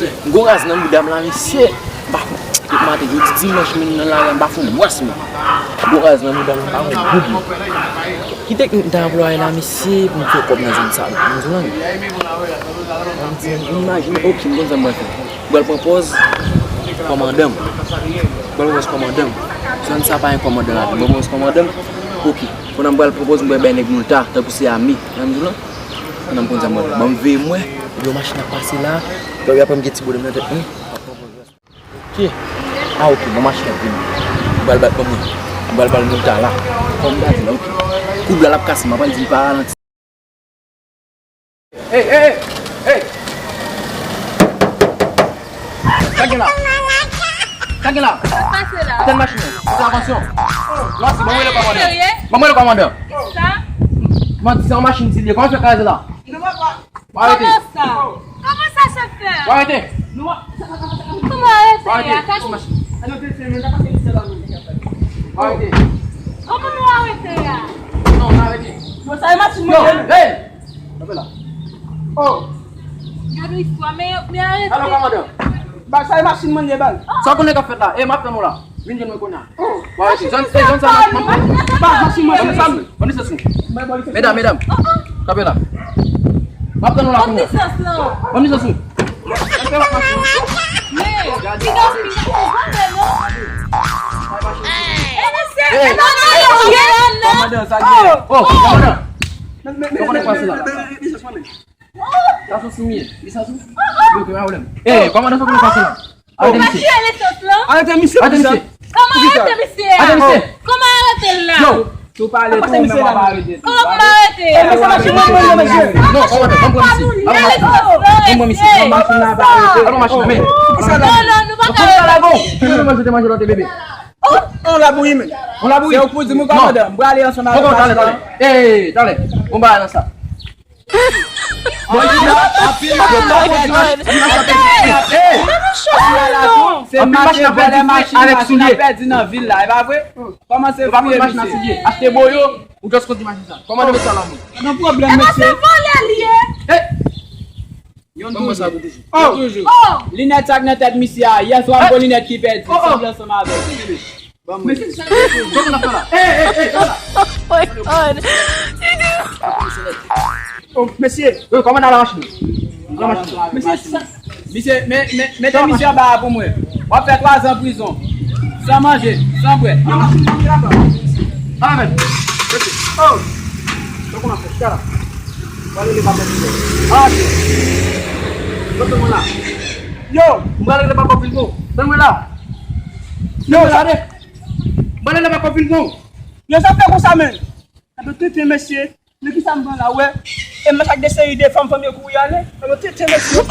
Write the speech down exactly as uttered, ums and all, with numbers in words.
M gon raz nan bouda m la, mesye. M pa fè, tout maten, jodi dimanch, m vin nan lari a, m pa fè yon bwès, men. M gon raz nan bouda m, m pa fè yon goud, men. Ki teknik m ta anplwaye la, mesye, pou m fè kòb nan zòn sa, m di w la, men. M di, m imajine, ok, m konn sa m pral fè. M pral pran pòz kòmandan m. M pral pran pòz kòmandan m. Zòn sa pa gen kòmandan ladan l. M pral pran pòz kòmandan m. Ok. Kounye a m pral pran pòz, m pral bay nèg nou l ta, tankou se ame. Nan m di w la. Pandan m konn sa m pral fè. Ban m veye m wè. Epi yon machin ap pase la. Epi apre m gen ti pwoblèm nan tèt mwen. Ok. Ah, ok, bon, machin ap vini. M pral bat ban mwen. M pral ba l moun ta la. Fò m gade la, ok. Koub la l ap kase, m ap di l pa ralanti. Hey, hey, hey, hey! Sa gen la? Sa gen la? Pase la. Atann machin nan. Kontrevansyon. Manti, ban mwen le kòmandan. Serye? Ban mwen le kòmandan. Sa? Manti, se yon machin di l ye. Kòman fè kraze la? Mwen arete. Kòman sa? Kòman sa, chofè? Mwen arete. Kòman arete a? Kòman nou arete a? Non, mwen arete. Yo, sa e machin mwen ye. Hey! Kanpe la. Oh. Gade istwa, men, men arete. Alo, kòmandan. Ba, sa e machin mwen ye, bal. Sa w konnen k ap fèt la? E, m ap tann ou la. Vin jwenn mwen kounye a. Mwen arete. Zòn, e, zòn sa, m ap, m ap. Ba, machin mwen, se sa. Ban m lisans ou. Medam, medam. Kanpe la. M ap tann ou la kounye a. Ban m lisans ou. Kòmandan, sa gen. Oh, kòmandan. Sa konnen pase la. Sa sou sou m ye. Li sa sou. Yo, pa pwoblèm. Eh, kòmandan, sa konnen pase la. Arete misye. Arete misye. Arete misye. Kòman arete misye a? Arete misye. Kòman arete l la? Yo. Si w pale twò, men m ap arete. Kòman m arete? Eh, men se machin mwen, mwen, mwen, mwen. Non, kòmandan, ban m pran misye. Ban m pran misye. Ban m pran misye. Machin nan ap arete. Al pran machin nan, men. Non, non, nou pa ka arete. Kòmandan, manje, te manje lòt bebe. On labouyi, men. On labouyi. Se ou k pou di m, kòmandan. M prale ansanm avèk machin nan. Eh, talè. Bon bagay nan sa. Bon, li la, anpil machin ap pèdi. Hey! Anpil machin ap pèdi nan vil la, e pa vre? Kòmanse fouye misye. Achte boyo, ou just kondi machin sa. Kòmandan, met sa la, men. Nan pwoblèm, mesye. Epa se vòlè li ye. Hey! Yon toujou. Oh! Toujou. Linèt sa k nan tèt misye a. Yèswa m gon linèt ki pèdi. Sanble ansanm avè l. Mesye, sa k ap fè la? Hey, hey, hey, hey la. Oh my God. Oh, mesye. Wi, kòmandan, al la machin. Al la machin. Mesye, sa. Misye, men, men, mete misye anba a pou mwen. W ap fè twa zan prizon. San manje, san bwè. Al la machin, al la. Amen. Mesye. Oh. Sa w konn ap fè, chita la. Pale le papa Filbon. Ah, ok. Kote mwen la? Yo, m pral regle papa Filbon. Tann mwen la. Yo, gade. M pral regle papa Filbon. Yo, sa fè konsa, men. Epi tenten, mesye. Nan kisa m pran la, wè? E m mache ak de seri de fanm, fanm yo kouri ale. Epi tenten, mesye.